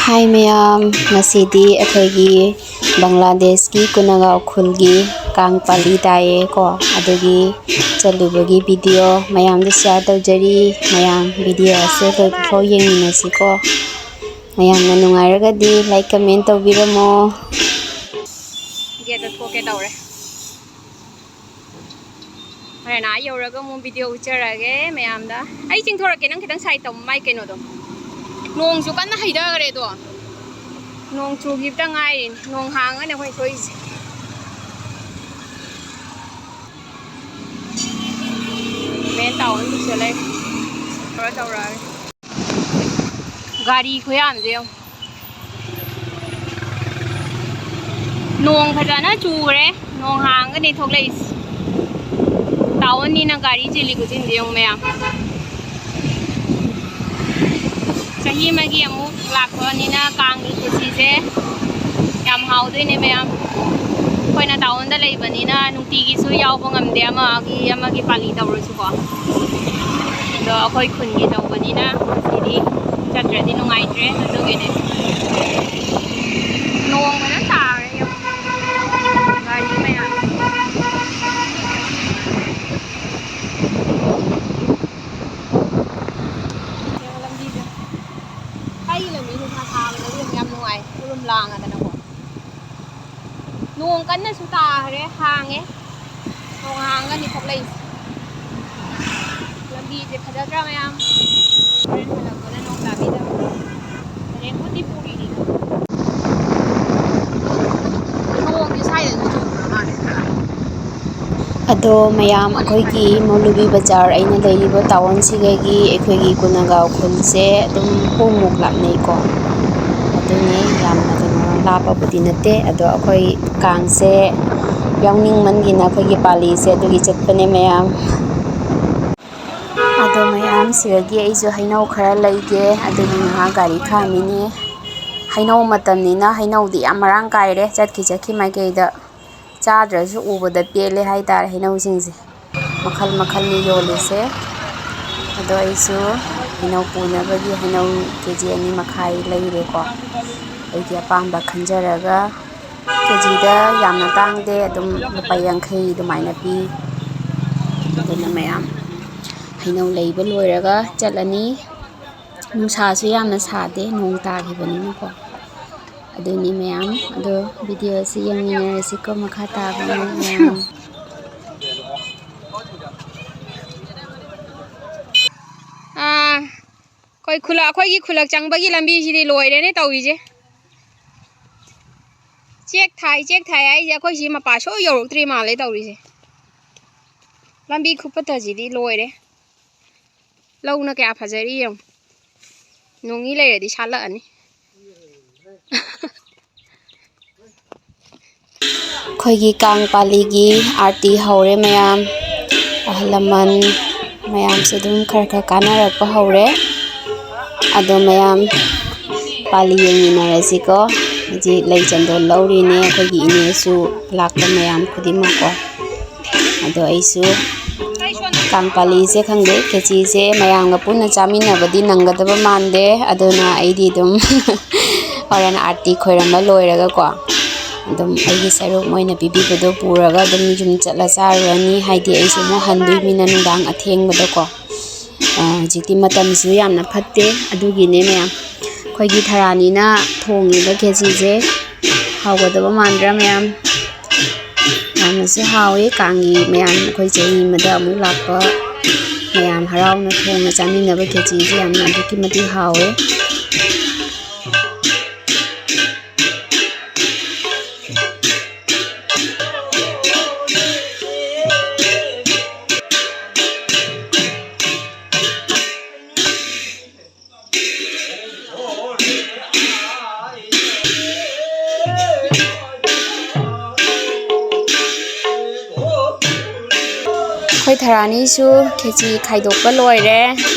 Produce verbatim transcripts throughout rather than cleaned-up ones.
ꯍꯥꯏ ꯃꯌꯥꯝ, ꯉꯁꯤꯗꯤ ꯑꯩꯈꯣꯏꯒꯤ ꯕꯪꯒ꯭ꯂꯥꯗꯦꯁꯀꯤ ꯀꯨꯅꯒꯥꯎ ꯈꯨꯜꯒꯤ ꯀꯥꯡ ꯄꯥꯂꯤ ꯇꯥꯏꯌꯦ ꯀꯣ, ꯑꯗꯨꯒꯤ ꯆꯠꯂꯨꯕꯒꯤ ꯚꯤꯗꯤꯑꯣ ꯃꯌꯥꯝꯗ ꯁꯤꯌꯥꯔ ꯇꯧꯖꯔꯤ꯫ ꯃꯌꯥꯝ ꯚꯤꯗꯤꯑꯣ ꯑꯁꯦ ꯂꯣꯏꯕ ꯐꯥꯎ ꯌꯦꯡꯃꯤꯟꯅꯁꯤꯀꯣ꯫ ꯃꯌꯥꯝꯅ ꯅꯨꯡꯉꯥꯏꯔꯒꯗꯤ ꯂꯥꯏꯛ ꯀꯃꯦꯟ ꯇꯧꯕꯤꯔꯝꯃꯣ꯫ ꯒꯦꯠꯇ ꯊꯣꯛꯀꯦ ꯇꯧꯔꯦ꯫ ꯍꯣꯔꯦꯟ ꯑꯥ ꯌꯧꯔꯒ ꯑꯃꯨꯛ ꯚꯤꯗꯤꯑꯣ ꯎꯠꯆꯔꯛꯑꯒꯦ ꯃꯌꯥꯝꯗ꯫ ꯑꯩ ꯆꯤꯡꯊꯣꯔꯛꯀꯦ, ꯅꯪ ꯈꯤꯇꯪ ꯁꯥꯏꯠ ꯇꯧ, ꯃꯥꯏ ꯀꯩꯅꯣꯗꯣ꯫ ꯅꯣꯡꯁꯨ ꯀꯟꯅ ꯍꯩꯊꯈ꯭ꯔꯦꯗꯣ꯫ ꯅꯣꯡ ꯆꯨꯈꯤꯕꯇ ꯉꯥꯏꯔꯤ꯫ ꯅꯣꯡ ꯍꯥꯡꯉꯅꯤ ꯑꯩꯈꯣꯏ ꯊꯣꯛꯏꯁꯦ꯫ ꯃꯦꯟ ꯇꯥꯎꯟ ꯄꯨꯁꯜꯂꯛꯑꯦ꯫ ꯇꯧꯔ ꯇꯧꯔꯛꯑꯒꯦ꯫ ꯒꯥꯔꯤ ꯈꯨꯌꯥꯝꯁꯦ ꯌꯦꯡꯉꯨ꯫ ꯅꯣꯡ ꯐꯖꯅ ꯆꯨꯈ꯭ꯔꯦ꯫ ꯅꯣꯡ ꯍꯥꯡꯒꯅꯤ ꯊꯣꯛꯂꯛꯏꯁꯦ꯫ ꯇꯥꯎꯟꯅꯤꯅ ꯒꯥꯔꯤ ꯆꯤꯜꯂꯤ ꯈꯨꯆꯤꯟꯁꯦ ꯌꯦꯡꯉꯨ ꯃꯌꯥꯝ꯫ ꯆꯍꯤ ꯑꯃꯒꯤ ꯑꯃꯨꯛ ꯂꯥꯛꯄꯅꯤꯅ ꯀꯥꯡꯒꯤ ꯈꯦꯆꯤꯁꯦ ꯌꯥꯝ ꯍꯥꯎꯗꯣꯏꯅꯦ ꯃꯌꯥꯝ꯫ ꯑꯩꯈꯣꯏꯅ ꯇꯥꯎꯟꯗ ꯂꯩꯕꯅꯤꯅ ꯅꯨꯡꯇꯤꯒꯤꯁꯨ ꯌꯥꯎꯕ ꯉꯝꯗꯦ, ꯑꯃꯒꯤ ꯑꯃꯒꯤ ꯄꯥꯂꯤ ꯇꯧꯔꯁꯨꯀꯣ꯫ ꯑꯗꯣ ꯑꯩꯈꯣꯏ ꯈꯨꯟꯒꯤ ꯇꯧꯕꯅꯤꯅ ꯉꯁꯤꯗꯤ ꯆꯠꯇ꯭ꯔꯗꯤ ꯅꯨꯡꯉꯥꯏꯇ꯭ꯔꯦ, ꯑꯗꯨꯒꯤꯅꯦ꯫ ꯅꯣꯡ ꯐꯖꯅ ꯇꯥꯔꯦ ꯌꯦꯡꯉꯣ꯫ ꯒꯥꯔꯤ ꯃꯌꯥꯝ꯫ ꯌꯦꯡꯉꯣ ꯂꯝꯕꯤꯁꯦ꯫ ꯁ꯭ꯋꯥꯏꯒꯤ ꯂꯝꯕꯤ ꯅꯨꯡꯁꯥ ꯁꯥꯕꯗꯗꯤ ꯑꯗꯨꯝ ꯌꯥꯝ ꯅꯨꯡꯉꯥꯏ, ꯎꯔꯨꯝ ꯂꯥꯡꯉꯗꯅꯀꯣ꯫ ꯅꯣꯡ ꯀꯟꯅꯁꯨ ꯇꯥꯈ꯭ꯔꯦ, ꯍꯥꯡꯉꯦ꯫ ꯅꯣꯡ ꯍꯥꯡꯉꯒꯅꯤ ꯊꯣꯛꯂꯛꯏꯁꯦ꯫ ꯂꯝꯕꯤꯁꯦ ꯐꯖꯗ꯭ꯔꯥ ꯃꯌꯥꯝ? ꯍꯣꯔꯦꯟ ꯍꯜꯂꯛꯄꯗ ꯅꯣꯡ ꯇꯥꯕꯤꯗꯕ꯫ ꯔꯦꯟꯀꯣꯠꯇꯤ ꯄꯨꯔꯤꯅꯤꯗꯣ꯫ ꯅꯣꯡꯁꯦ ꯁ꯭ꯋꯥꯏꯗꯁꯨ ꯆꯨꯕ꯭ꯔ ꯃꯥꯜꯂꯦ ꯈꯔ꯫ ꯑꯗꯣ ꯃꯌꯥꯝ, ꯑꯩꯈꯣꯏꯒꯤ ꯃꯧꯂꯨꯕꯤ ꯕꯖꯥꯔ, ꯑꯩꯅ ꯂꯩꯔꯤꯕ ꯇꯥꯎꯟꯁꯤꯗꯒꯤ ꯑꯩꯈꯣꯏꯒꯤ ꯀꯨꯅꯒꯥꯎ ꯈꯨꯜꯁꯦ ꯑꯗꯨꯝ ꯄꯨꯡꯃꯨꯛ ꯂꯥꯞꯅꯩꯀꯣ꯫ ꯑꯗꯨꯅꯦ, ꯌꯥꯝꯅ ꯀꯩꯅꯣ ꯂꯥꯞꯄꯕꯨꯗꯤ ꯅꯠꯇꯦ꯫ ꯑꯗꯣ ꯑꯩꯈꯣꯏ ꯀꯥꯡꯁꯦ ꯌꯥꯎꯅꯤꯡꯃꯟꯒꯤꯅ ꯑꯩꯈꯣꯏꯒꯤ ꯄꯥꯂꯤꯁꯦ ꯑꯗꯨꯒꯤ ꯆꯠꯄꯅꯦ ꯃꯌꯥꯝ꯫ ꯑꯗꯣ ꯃꯌꯥꯝ, ꯁꯤꯗꯒꯤ ꯑꯩꯁꯨ ꯍꯩꯅꯧ ꯈꯔ ꯂꯩꯒꯦ, ꯑꯗꯨꯒꯤ ꯉꯥꯏꯍꯥꯛ ꯒꯥꯔꯤ ꯈꯥꯝꯃꯤꯅꯦ꯫ ꯍꯩꯅꯧ ꯃꯇꯝꯅꯤꯅ ꯍꯩꯅꯧꯗꯤ ꯌꯥꯝ ꯃꯔꯥꯡ ꯀꯥꯏꯔꯦ꯫ ꯆꯠꯈꯤ ꯆꯠꯈꯤ ꯃꯥꯏꯀꯩꯗ ꯆꯥꯗ꯭ꯔꯁꯨ ꯎꯕꯗ ꯄꯦꯜꯂꯦ ꯍꯥꯏꯇꯥꯔꯦ ꯍꯩꯅꯧꯁꯤꯡꯁꯦ꯫ ꯃꯈꯜ ꯃꯈꯜꯅꯤ ꯌꯣꯜꯂꯤꯁꯦ꯫ ꯑꯗꯣ ꯑꯩꯁꯨ ꯍꯩꯅꯧ ꯄꯨꯅꯕꯒꯤ ꯍꯩꯅꯧ ꯀꯦ ꯖꯤ ꯑꯅꯤ ꯃꯈꯥꯏ ꯂꯩꯔꯦꯀꯣ꯫ ꯑꯩꯒꯤ ꯑꯄꯥꯝꯕ ꯈꯟꯖꯔꯒ, ꯀꯦ ꯖꯤꯗ ꯌꯥꯝꯅ ꯇꯥꯡꯗꯦ, ꯑꯗꯨꯝ ꯂꯨꯄꯥ ꯌꯥꯡꯈꯩ ꯑꯗꯨꯃꯥꯏꯅ ꯄꯤ꯫ ꯑꯗꯨꯅ ꯃꯌꯥꯝ ꯍꯩꯅꯧ ꯂꯩꯕ ꯂꯣꯏꯔꯒ ꯆꯠꯂꯅꯤ꯫ ꯅꯨꯡꯁꯥꯁꯨ ꯌꯥꯝꯅ ꯁꯥꯗꯦ, ꯅꯣꯡ ꯇꯥꯈꯤꯕꯅꯤꯅꯀꯣ꯫ ꯑꯗꯨꯅꯤ ꯃꯌꯥꯝ, ꯑꯗꯣ ꯚꯤꯗꯤꯑꯣ ꯑꯁꯤ ꯌꯦꯡꯃꯤꯟꯅꯔꯁꯤꯀꯣ, ꯃꯈꯥ ꯇꯥꯕ ꯑꯃꯨꯛ ꯃꯌꯥꯝ꯫ ꯑꯥ, ꯑꯩꯈꯣꯏ ꯈꯨꯂꯛ-, ꯑꯩꯈꯣꯏꯒꯤ ꯈꯨꯂꯛ ꯆꯪꯕꯒꯤ ꯂꯝꯕꯤꯁꯤꯗꯤ ꯂꯣꯏꯔꯦꯅꯦ ꯇꯧꯔꯤꯁꯦ꯫ ꯆꯦꯛ ꯊꯥꯏ, ꯆꯦꯛ ꯊꯥꯏ ꯍꯥꯏꯁꯦ ꯑꯩꯈꯣꯏ ꯁꯤ ꯃꯄꯥ ꯁꯣꯏ ꯌꯧꯔꯛꯇ꯭ꯔꯤ ꯃꯥꯜꯂꯦ ꯇꯧꯔꯤꯁꯦ꯫ ꯂꯝꯕꯤ ꯈꯨꯐꯠꯇꯁꯤꯗꯤ ꯂꯣꯏꯔꯦ꯫ ꯂꯧꯅ ꯀꯌꯥ ꯐꯖꯔꯤ ꯌꯦꯡꯉꯨ꯫ ꯅꯣꯡꯅꯤ ꯂꯩꯔꯗꯤ ꯁꯥꯠꯂꯛꯑꯅꯤ꯫ ꯑꯩꯈꯣꯏꯒꯤ ꯀꯥꯡ ꯄꯥꯂꯤꯒꯤ ꯑꯥꯔꯇꯤ ꯍꯧꯔꯦ ꯃꯌꯥꯝ꯫ ꯑꯍꯜ ꯂꯃꯟ ꯃꯌꯥꯝꯁꯨ ꯑꯗꯨꯝ ꯈꯔ ꯈꯔ ꯀꯥꯟꯅꯔꯛꯄ ꯍꯧꯔꯦ꯫ ꯑꯗꯣ ꯃꯌꯥꯝ ꯄꯥꯂꯤ ꯌꯦꯡꯃꯤꯟꯅꯔꯁꯤꯀꯣ꯫ ꯍꯧꯖꯤꯛ ꯂꯩ ꯆꯟꯗꯣꯟ ꯂꯧꯔꯤꯅꯦ ꯑꯩꯈꯣꯏꯒꯤ ꯏꯅꯦꯁꯨ, ꯂꯥꯛꯄ ꯃꯌꯥꯝ ꯈꯨꯗꯤꯡꯃꯛꯀꯣ꯫ ꯑꯗꯣ ꯑꯩꯁꯨ ꯀꯥꯡ ꯄꯥꯂꯤꯁꯦ ꯈꯪꯗꯦ, ꯈꯦꯆꯤꯁꯦ ꯃꯌꯥꯝꯒ ꯄꯨꯟꯅ ꯆꯥꯃꯤꯟꯅꯕꯗꯤ ꯅꯪꯒꯗꯕ ꯃꯥꯟꯗꯦ꯫ ꯑꯗꯨꯅ ꯑꯩꯗꯤ ꯑꯗꯨꯝ ꯍꯣꯔꯦꯟ ꯑꯥꯔꯇꯤ ꯈꯣꯏꯔꯝꯕ ꯂꯣꯏꯔꯒꯀꯣ, ꯑꯗꯨꯝ ꯑꯩꯒꯤ ꯁꯔꯨꯛ ꯃꯣꯏꯅ ꯄꯤꯕꯤꯕꯗꯣ ꯄꯨꯔꯒ ꯑꯗꯨꯝ ꯌꯨꯝ ꯆꯠꯂ ꯆꯥꯔꯨꯔꯅꯤ꯫ ꯍꯥꯏꯗꯤ ꯑꯩꯁꯨ ꯑꯃꯨꯛ ꯍꯟꯗꯣꯏꯅꯤꯅ ꯅꯨꯡꯗꯥꯡ ꯑꯊꯦꯡꯕꯗꯀꯣ꯫ ꯑ, ꯍꯧꯖꯤꯛꯇꯤ ꯃꯇꯝꯁꯨ ꯌꯥꯝꯅ ꯐꯠꯇꯦ, ꯑꯗꯨꯒꯤꯅꯦ ꯃꯌꯥꯝ꯫ ꯑꯩꯈꯣꯏꯒꯤ ꯊꯔꯥꯅꯤꯅ ꯊꯣꯡꯉꯤꯕ ꯈꯦꯆꯤꯁꯦ ꯍꯥꯎꯒꯗꯕ ꯃꯥꯟꯗ꯭ꯔꯥ ꯃꯌꯥꯝ? ꯌꯥꯝꯅꯁꯨ ꯍꯥꯎꯋꯤ꯫ ꯀꯥꯡꯒꯤ ꯃꯌꯥꯝ ꯑꯩꯈꯣꯏ ꯆꯍꯤ ꯑꯃꯗ ꯑꯃꯨꯛ ꯂꯥꯛꯄ ꯃꯌꯥꯝ ꯍꯔꯥꯎꯅ ꯊꯣꯡꯅ ꯆꯥꯃꯤꯟꯅꯕ ꯈꯦꯆꯤꯁꯦ ꯌꯥꯝꯅ ꯑꯗꯨꯛꯀꯤ ꯃꯇꯤꯛ ꯍꯥꯎꯋꯦ꯫ ꯑꯩꯈꯣꯏ ꯊꯔꯥꯅꯤꯁꯨ ꯈꯦꯆꯤ ꯈꯥꯏꯗꯣꯛꯄ ꯂꯣꯏꯔꯦ꯫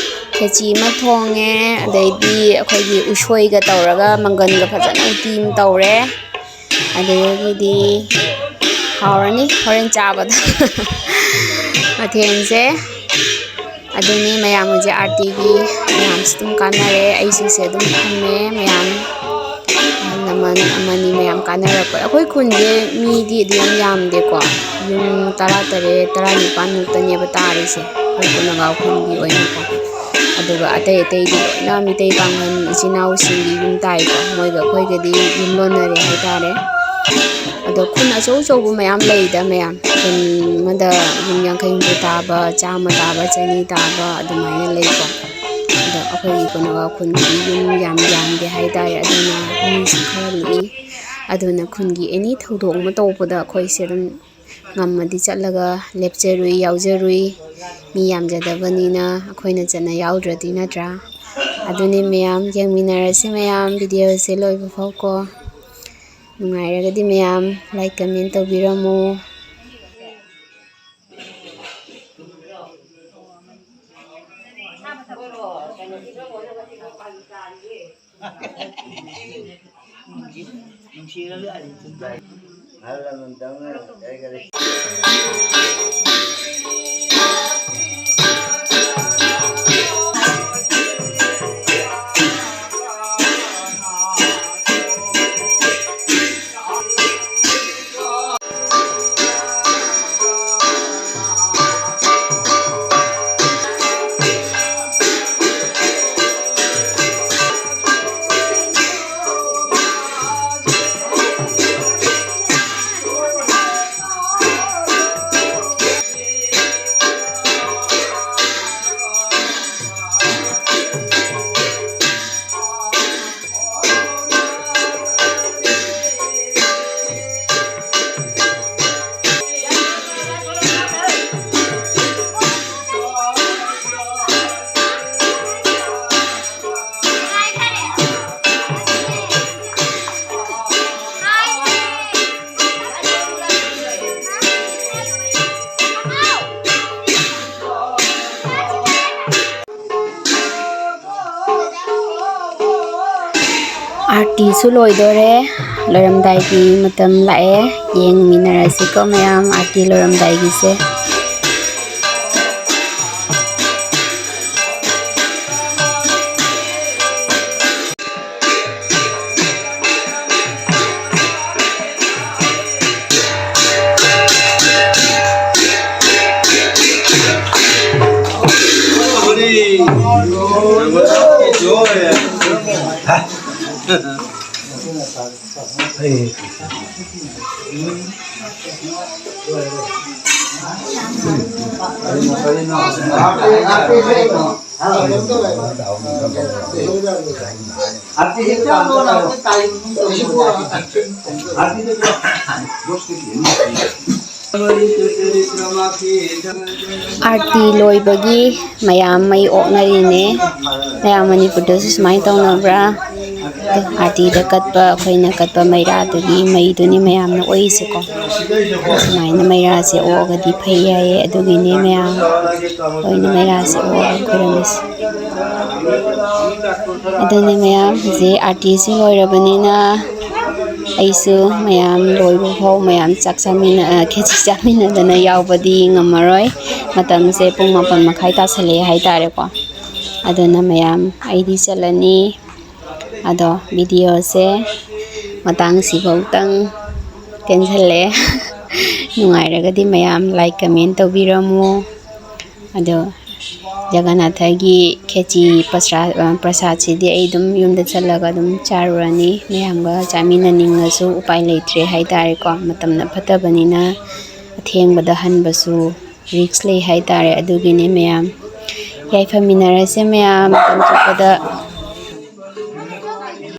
ꯈꯦꯆꯤ ꯑꯃ ꯊꯣꯡꯉꯦ, ꯑꯗꯩꯗꯤ ꯑꯩꯈꯣꯏꯒꯤ ꯎꯁꯣꯏꯒ ꯇꯧꯔꯒ ꯃꯪꯒꯟꯒ ꯐꯖꯅ ꯎꯇꯤ ꯑꯃ ꯇꯧꯔꯦ꯫ ꯑꯗꯨꯗꯒꯤꯗꯤ ꯍꯥꯎꯔꯅꯤ ꯍꯣꯔꯦꯟ ꯆꯥꯕꯗ꯫ ꯃꯊꯦꯜꯁꯦ ꯑꯗꯨꯅꯤ ꯃꯌꯥꯝ, ꯍꯧꯖꯤꯛ ꯑꯥꯔꯇꯤꯒꯤ ꯃꯌꯥꯝꯁꯨ ꯑꯗꯨꯝ ꯀꯥꯟꯅꯔꯦ꯫ ꯑꯩꯁꯤꯁꯦ ꯑꯗꯨꯝ ꯐꯝꯃꯦ ꯃꯌꯥꯝ꯫ ꯑꯍꯜ ꯂꯃꯟ ꯑꯃꯅꯤ ꯃꯌꯥꯝ ꯀꯥꯟꯅꯔꯛꯄ꯫ ꯑꯩꯈꯣꯏ ꯈꯨꯟꯁꯦ ꯃꯤꯗꯤ ꯑꯗꯨ ꯌꯥꯝ ꯌꯥꯝꯗꯦꯀꯣ꯫ ꯌꯨꯝ ꯇꯔꯥꯇꯔꯦꯠ, ꯇꯔꯥꯅꯤꯄꯥꯟ ꯃꯨꯛꯇꯅꯦꯕ ꯇꯥꯔꯤꯁꯦ, ꯑꯩꯈꯣꯏ ꯀꯣꯅꯒꯥꯎ ꯈꯨꯟꯒꯤ ꯑꯣꯏꯅꯀꯣ꯫ ꯑꯗꯨꯒ ꯑꯇꯩ ꯑꯇꯩꯗꯤ ꯂꯣꯏꯅ ꯃꯤꯇꯩ ꯄꯥꯡꯒꯜ ꯏꯆꯤꯟ ꯏꯅꯥꯎꯁꯤꯡꯒꯤ ꯌꯨꯝ ꯇꯥꯏꯀꯣ꯫ ꯃꯣꯏꯒ ꯑꯩꯈꯣꯏꯒꯗꯤ ꯌꯨꯝ ꯂꯣꯟꯅꯔꯦ ꯍꯥꯏꯇꯥꯔꯦ꯫ ꯑꯗꯣ ꯈꯨꯟ ꯑꯆꯧ ꯑꯆꯧꯕ ꯃꯌꯥꯝ ꯂꯩꯗ ꯃꯌꯥꯝ꯫ ꯈꯨꯟ ꯑꯃꯗ ꯌꯨꯝ ꯌꯥꯡꯈꯩ ꯍꯨꯝꯐꯨ ꯇꯥꯕ, ꯆꯥꯝꯃ ꯇꯥꯕ, ꯆꯅꯤ ꯇꯥꯕ ꯑꯗꯨꯃꯥꯏꯅ ꯂꯩꯀꯣ꯫ ꯑꯗꯣ ꯑꯩꯈꯣꯏꯒꯤ ꯀꯣꯅꯒꯥꯎ ꯈꯨꯟꯒꯤꯗꯤ ꯌꯨꯝ ꯌꯥꯝ ꯌꯥꯝꯗꯦ ꯍꯥꯏꯇꯥꯔꯦ꯫ ꯑꯗꯨꯅ ꯃꯤꯁꯨ ꯈꯔ ꯂꯤꯛꯏ꯫ ꯑꯗꯨꯅ ꯈꯨꯟꯒꯤ ꯑꯦꯅꯤ ꯊꯧꯗꯣꯛ ꯑꯃ ꯇꯧꯕꯗ ꯑꯩꯈꯣꯏꯁꯦ ꯑꯗꯨꯝ ꯉꯝꯃꯗꯤ ꯆꯠꯂꯒ ꯂꯦꯞꯆꯔꯨꯏ, ꯌꯥꯎꯖꯔꯨꯏ꯫ ꯃꯤ ꯌꯥꯝꯖꯗꯕꯅꯤꯅ ꯑꯩꯈꯣꯏꯅ ꯆꯠꯅ ꯌꯥꯎꯗ꯭ꯔꯗꯤ ꯅꯠꯇ꯭ꯔꯥ? ꯑꯗꯨꯅꯤ ꯃꯌꯥꯝ, ꯌꯦꯡꯃꯤꯟꯅꯔꯁꯤ ꯃꯌꯥꯝ ꯚꯤꯗꯤꯑꯣꯁꯦ ꯂꯣꯏꯕ ꯐꯥꯎ ꯀꯣ꯫ ꯅꯨꯡꯉꯥꯏꯔꯒꯗꯤ ꯃꯌꯥꯝ like, comment ꯇꯧꯕꯤꯔꯝꯃꯨ꯫ ꯑꯥꯔꯇꯤꯁꯨ ꯂꯣꯏꯗꯣꯔꯦ, ꯂꯣꯏꯔꯝꯗꯥꯏꯒꯤ ꯃꯇꯝ ꯂꯥꯛꯑꯦ꯫ ꯌꯦꯡꯃꯤꯟꯅꯔꯁꯤꯀꯣ ꯃꯌꯥꯝ, ꯑꯥꯔꯇꯤ ꯂꯣꯏꯔꯝꯗꯥꯏꯒꯤꯁꯦ꯫ ꯑꯥꯔꯇꯤ ꯂꯣꯏꯕꯒꯤ ꯃꯌꯥꯝ ꯃꯩ ꯑꯣꯛꯅꯔꯤꯅꯦ꯫ ꯃꯌꯥꯝ ꯃꯅꯤꯄꯨꯔꯗꯁꯨ ꯁꯨꯃꯥꯏꯅ ꯇꯧꯅꯕ꯭ꯔꯥ? ꯑꯥꯔꯇꯤꯗ ꯀꯠꯄ, ꯑꯩꯈꯣꯏꯅ ꯀꯠꯄ ꯃꯩꯔꯥꯗꯨꯒꯤ ꯃꯩꯗꯨꯅꯤ ꯃꯌꯥꯝꯅ ꯑꯣꯛꯏꯁꯦꯀꯣ꯫ ꯁꯨꯃꯥꯏꯅ ꯃꯩꯔꯥꯁꯦ ꯑꯣꯛꯑꯒꯗꯤ ꯐꯩ ꯍꯥꯏꯌꯦ, ꯑꯗꯨꯒꯤꯅꯦ ꯃꯌꯥꯝ ꯂꯣꯏꯅ ꯃꯩꯔꯥꯁꯦ ꯑꯣꯛꯑꯒ ꯈꯣꯏꯔꯝꯃꯤꯁꯦ꯫ ꯑꯗꯨꯅꯤ ꯃꯌꯥꯝ, ꯍꯧꯖꯤꯛ ꯑꯥꯔꯇꯤꯁꯨ ꯂꯣꯏꯔꯕꯅꯤꯅ ꯑꯩꯁꯨ ꯃꯌꯥꯝ ꯂꯣꯏꯕ ꯐꯥꯎ ꯃꯌꯥꯝ ꯆꯥꯛ ꯆꯥꯃꯤꯟꯅ-, ꯑ, ꯈꯦꯆꯤ ꯆꯥꯃꯤꯟꯅꯗꯅ ꯌꯥꯎꯕꯗꯤ ꯉꯝꯃꯔꯣꯏ꯫ ꯃꯇꯝꯁꯦ ꯄꯨꯡ ꯃꯥꯄꯟ ꯃꯈꯥꯏ ꯇꯥꯁꯜꯂꯛꯑꯦ ꯍꯥꯏꯇꯥꯔꯦꯀꯣ꯫ ꯑꯗꯨꯅ ꯃꯌꯥꯝ ꯑꯩꯗꯤ ꯆꯠꯂꯅꯤ꯫ ꯑꯗꯣ ꯚꯤꯗꯤꯑꯣꯁꯦ ꯃꯇꯥꯡ ꯁꯤꯐꯧꯇꯪ ꯇꯦꯟꯁꯜꯂꯦ꯫ ꯅꯨꯡꯉꯥꯏꯔꯒꯗꯤ ꯃꯌꯥꯝ like, comment ꯇꯧꯕꯤꯔꯝꯃꯨ꯫ ꯑꯗꯣ ꯖꯒꯅꯥꯊꯒꯤ ꯈꯦꯆꯤ ꯄ꯭ꯔꯁꯥ-, ꯑ, ꯄ꯭ꯔꯁꯥꯗꯁꯤꯗꯤ ꯑꯩ ꯑꯗꯨꯝ ꯌꯨꯝꯗ ꯆꯠꯂꯒ ꯑꯗꯨꯝ ꯆꯥꯔꯨꯔꯅꯤ꯫ ꯃꯌꯥꯝꯒ ꯆꯥꯃꯤꯟꯅꯅꯤꯡꯉꯁꯨ ꯎꯄꯥꯏ ꯂꯩꯇ꯭ꯔꯦ ꯍꯥꯏꯇꯥꯔꯦꯀꯣ꯫ ꯃꯇꯝꯅ ꯐꯠꯇꯕꯅꯤꯅ ꯑꯊꯦꯡꯕꯗ ꯍꯟꯕꯁꯨ risk ꯂꯩ ꯍꯥꯏꯇꯥꯔꯦ꯫ ꯑꯗꯨꯒꯤꯅꯦ ꯃꯌꯥꯝ꯫ ꯌꯥꯏꯐꯃꯤꯟꯅꯔꯁꯦ ꯃꯌꯥꯝ, ꯃꯇꯝ ꯆꯨꯞꯄꯗ